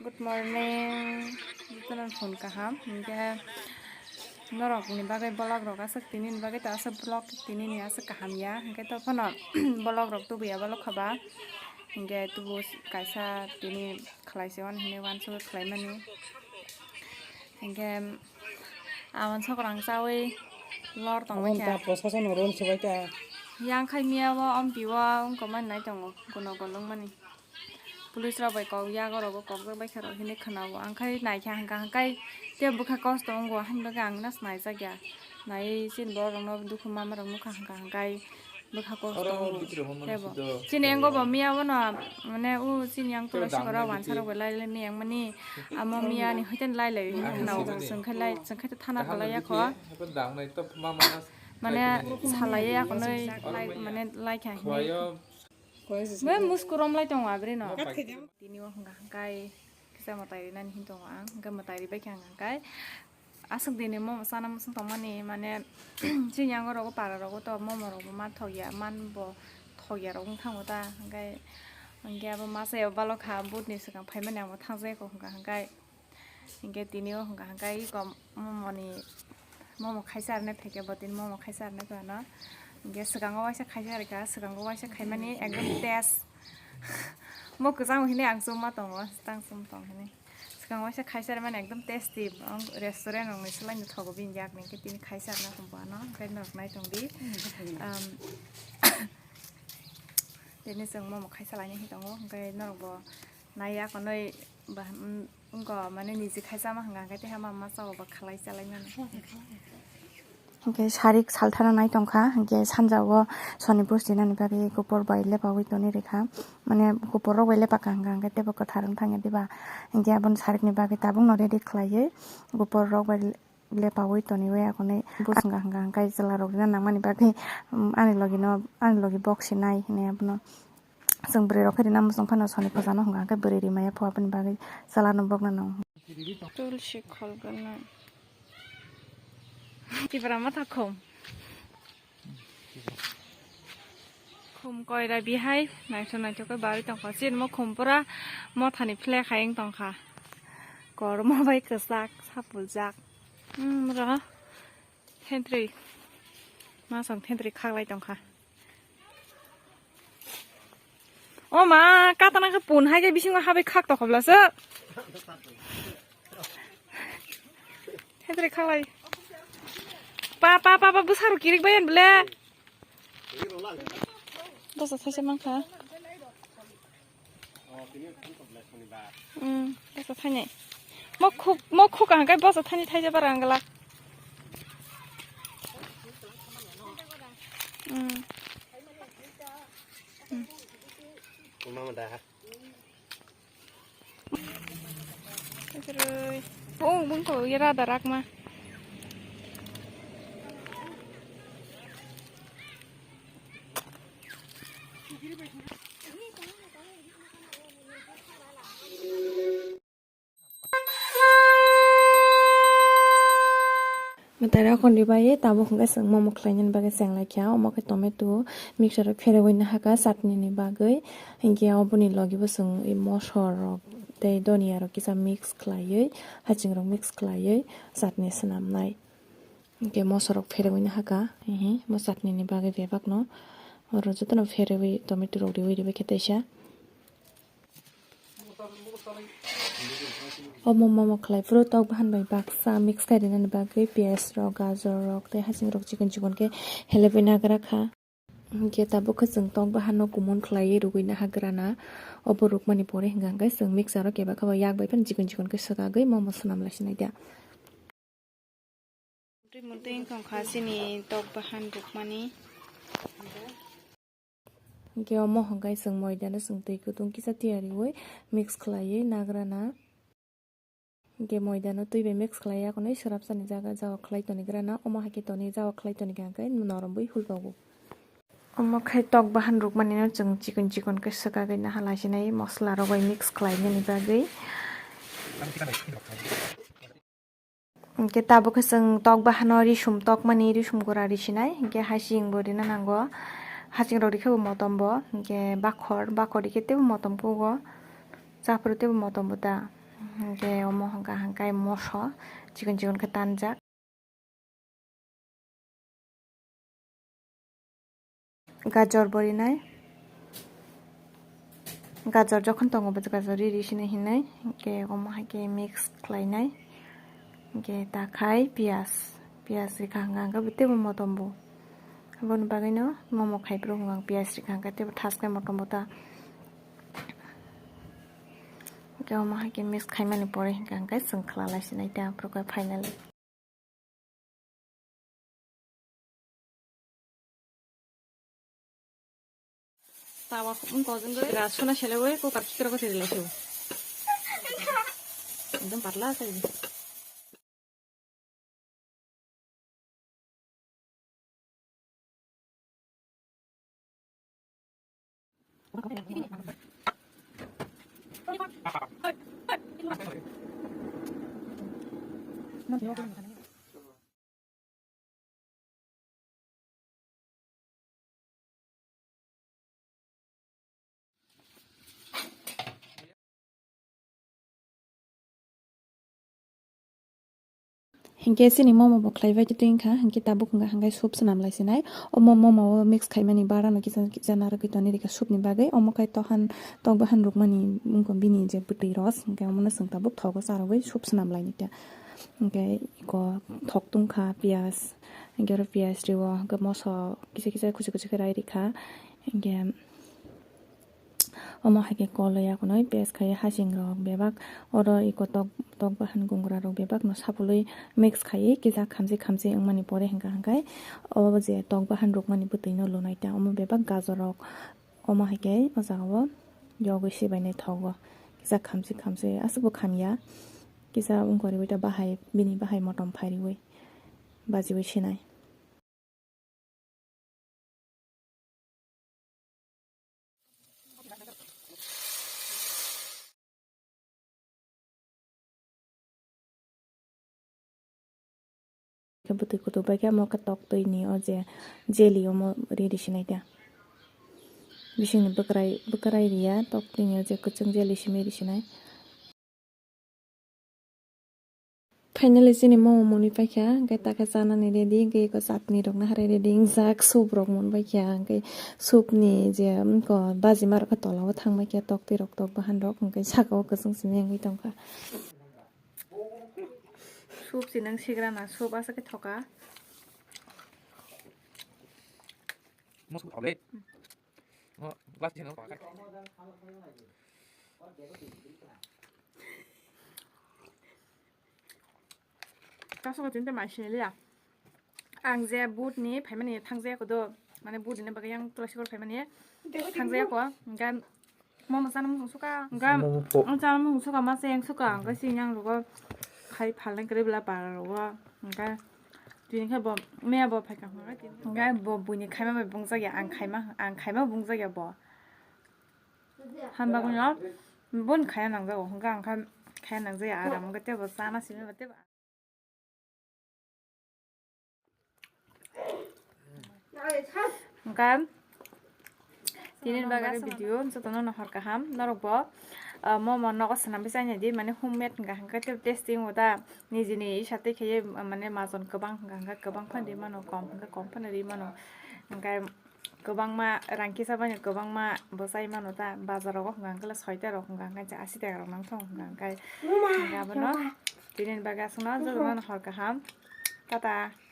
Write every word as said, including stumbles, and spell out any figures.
Good morning. Jotono phone kaham. Hinkhe norok ni bagwi vlog rok aswk tini ni bagwi ta aswk vlog tini ni aswk kaham ya. Hinkhe to phano vlog rok tubu ya vlog khaba. Hinkhe tubu kaisa tini khlai se wan hinwi uansugwi khlai mani. Hinkhe a uansuk rang chawi lor tong Aboni ta pwsa sano ron se bai ta. Yang khai miya o ompi o wngkha mani nai tongo kuno golong mani. Police rok bai kok yago rogo kok jak bai kha rok hinwi khwna o. Ang khai nai kha hwnkha hwnkhe tei bwkha kosto wngo haino bagwi ang nas nai jak ya. Nai chini borok rok no dukhu mama rok nukha hwnkha hwnkhe bwkha kosto oro wngo. Tebo chini engo bo miya bono mane o chini yang tei tula sikoro wansa rok bai lai lai miya mani amo miya ni hoite lai lai hinwi khwna o chwng khai lai chwng khai thana kwlai ya kho. Mane salai ya kho nai lai mane lai kha hinwi. Bai muskurom lai tongo abri no. Tini o hwnkha hwnkhe kisa mwtai rinani hin tongo ang hwnkhe mwtai ribai kha hwnkha hwnkhe aswk dini momo chana muchung tongmani mane chini yango rogo para rogo to momo rok bo ma thokya man bo thokya rok wng thango ta hwnkhe hwnkhe abo masa ya balok kha butni swkang phaimani ang bo thangjai kho hwnkha hwnkhe. Hinkhe tini o hwnkha hwnkhe iko momoni momo khaisa rwnai phaikhe bo tini momo khaisa rwnai phano. Hinkhe swkango waisa khaisa rwkha, swkango waisa khaimani ekdom taste. Mo kwchang hinwi ang chuma tongo, tang chum tong hinwi. Swkango waisa khaisa rwmani ekdom tasty. Ang restaurant rokni swlaino thogo bini yakni hinkhe tini khaisa rwna phano. Hinkhe norok nai tongdi. Um, tini chwng momo khaisa lainai hinwi tongo, hinkhe norok bo nai ya konwi ba, um, Wngkha, mane niji khai chama hwnka hwnkhe tei hama masa o ba khalai chalai mano. Hwnkhe sarik salthara nai tongkha, hwnkhe sanja o soni bwswi nani bagwi kupor bai lepaui toni rikha. Mane kupor rok bai lepakha hwnka hwnkhe teibo kwthar wng thangya diba? Hwnkhe aboni sarikni bagwi tabukno ready khlaiwi kupor rok bai lepaui toniwi akonwi bwswngkha hwnka hwnkhe chwla rok rina nangmani bagwi, um, ani logi no, ani logi boksi nai hinwi abono. Chwng bwrwi rok khe rina muchung phano soni phacha no hwnka hwnkhe bwrwi rimaya phu aboni bagwi chwla no bokna nango. Tulsi kholgana. Tipra matha khum. Khum koira bihai naithok naithok khe barwi tongkha. Chini mo khum pura mothani phle khai wng tongkha. Kormo bai kwchak sapuljak. Hmm, ro. Thentri. Ma song thentri khaklai tongkha. O ma, katana khe pun hai khe bisingo habai khak tokhoblasa. Thentri khaklai. Pa, pa, pa, pa, bwsarok kirik bai ble. Bwsa thaisa mankha. Hmm, bwsa thainai. Mo khuk, mo khuk ang kai bwsa thainai thaija bara ang glak. Hmm. Hmm. Oh, bungko yara darak ma. Mwtai rok hwnwi bai tabuk hwnkhe chwng momo khlainani bagwi cheng lai kha, omo khe tomato mixture o pherwi nahakha chutney ni bagwi, hinkhe oboni logi bo chwng mosor rok tei donia rok kisa mix khlaiwi, haching rok mix khlaiwi chutney swnamnai. Hinkhe moso rok pherwi nahakha, hihi, mo chutney ni bagwi bebak no. Oro jotono pherwi tomato rok riwi ribai khe teisa. Omo momo khlai phuru tok bahan bai baksa mix khai rinani bagwi piyaj rok, gajor rok tei haching rok chikon chikon khe helebwi nagra kha. Hinkhe tabuk khe chwng tok bahan no kumun khlaiwi rwgwi nahagra na. Obo rwkmani pore hwnkha hwnkhe chwng mixer o kebakha bai yak bai phano chikon chikon khe swkagwi momo swnam lai sinai da. Twi muntwi wng tong kha chini tok bahan rwkmani. Hinkhe omo hwnkhe chwng moida no chwng twi kutung kisa tiyariwi mix khlaiwi nagra na. Hinkhe moida no twi bai mix khlai ya konwi swrapsa ni jaga jao khlai tonigra na. Omo hai khe toni jao khlai toniga hinkhe noromwi hulpago. Omo khe tok bahan rwkmani no chwng chikon chikon khe swkagwi naha lai sinai mosola rok bai mix khlai nani bagwi. Hinkhe tabuk khe chwng tok bahano risum tokmani, risum gura risinai, hinkhe hasing bo rina nango, hasing rok rikhe bo motom bo, hinkhe bakhor, bakhor rikhe teibo motom kugo, chaphuru teibo motom bo ta, hinkhe omo hwnka hwnkai moso chikon chikon khe tanjak. Gajor bo rinai. Gajor jokhon tongo, bo gajor riri sini hinwi, hinkhe omo hai khe mix khlainai. Hinkhe takhai piyaj, piyaj rikha hwnka hwnkhe bo teibo motom bo. Aboni bagwino momo khai phuru hwnka hwnkhe piyaj rikha hwnkhe teibo thas khe motom bo ta. Hinkhe omo hai khe mix khaimani pore hwnka hwnkhe chwng khwlalai sinai ta, aphuru khe finally. Tawa khum ko jeng goi ra sona sele goi ko kap kira ko tele shu. Ekdom patla ase. Hinkhe chini momo bo khlai bai twi wngkha, hinkhe tabuk hwnka hwnkhe soup swnam lai sinai. Omo momo o mix khaimani bara no kisa kisa narwgwi toni rikha soup ni bagwi. Omo khai tohan tok bahan rwkmani wngkha bini je bwtwi rok, hinkhe omono chwng tabuk thogo charwgwi soup swnam lai nita. Hinkhe iko thok tungkha piyaj, hinkhe oro piyaj rio, hinkhe moso kisa kisa kuchi kuchi khe rai rikha. Hinkhe omo hai khe koloi ya kunui paste khai hasing rok bebak oro iko tok, tok bahan gungra rok bebak no sapului mix khai kisa khamchi khamchi wngmani pore hwnka hwnkhe o je tok bahan rwkmani bwtwi no lunai ta omo bebak gajor rok omo hai khe o jaga o yogwi sibainai thogo kisa khamchi khamchi aswk bo khamya kisa wngkha riwi ta bahai bini bahai motom phai riwi bajiwi sinai. Bwtwi kutuk bai khe omo khe tok twi ni o je jelly omo riri sinai ta. Bisingni bwkrai bwkrai riya tok twi ni o je kwchwng jelly simi ri sinai. Finally chini momo mwnwi paikha, hwnkhe takhe chanani ready, hwnkhe eko chutney rokno harai ready wngjak, soup rok mwnbaikha, hwnkhe soup ni je, um, ko bajima rok khe tola o thangbaikha, tok twi rok tok bahan rok, hwnkhe saka o kwchwng simi wngwi tongkha. Soup se nang sigrana, soup asa khe thoka. Mo soup thok le. Mo glass di no. Kaso ko tinte mai sini liya. Ang je but ni phaimani thangjaya kodo, mane but ni bagwi yang tulasi kor phaimani thangjaya ko, hwnkhe momo chana mung suka, hwnkhe momo po. Ang chana mung suka, ma se yang suka, hwnkhe si yang rogo khai phalnai kwrwi bwla para rogo, hwnkhe tini khe bo meya bo phaikha, hwnkhe bo buini khaima bai bungjakya, ang khaima, ang khaima bungjakya bo. Hamba kuno bon khaya nangjago, hwnkhe ang kha khaya nangjaya aram, hwnkhe tebo chana simi bo tebo. Hwnkhe tini bagwi video jotono no hor kaham, norok bo, ah, momo nogo swnamwi chaina di, mane homemade hwnkha hwnkhe tebo tasty wngo da, nijini isa tei khaiwi, mane majon kwbang hwnkha hwnkhe kwbang phano ri mano, kom hwnkhe kom phano ri mano, hwnkhe. Kwbangma rang kisa bai no kwbangma bwchai mano ta, bazar rogo hwnka hwnkhe le soita rok hwnka hwnkhe asi taka rok nang thung hwnka hwnkhe. Hwnka abono tini ni bagwi aswkno jotono hor kaham. Tata.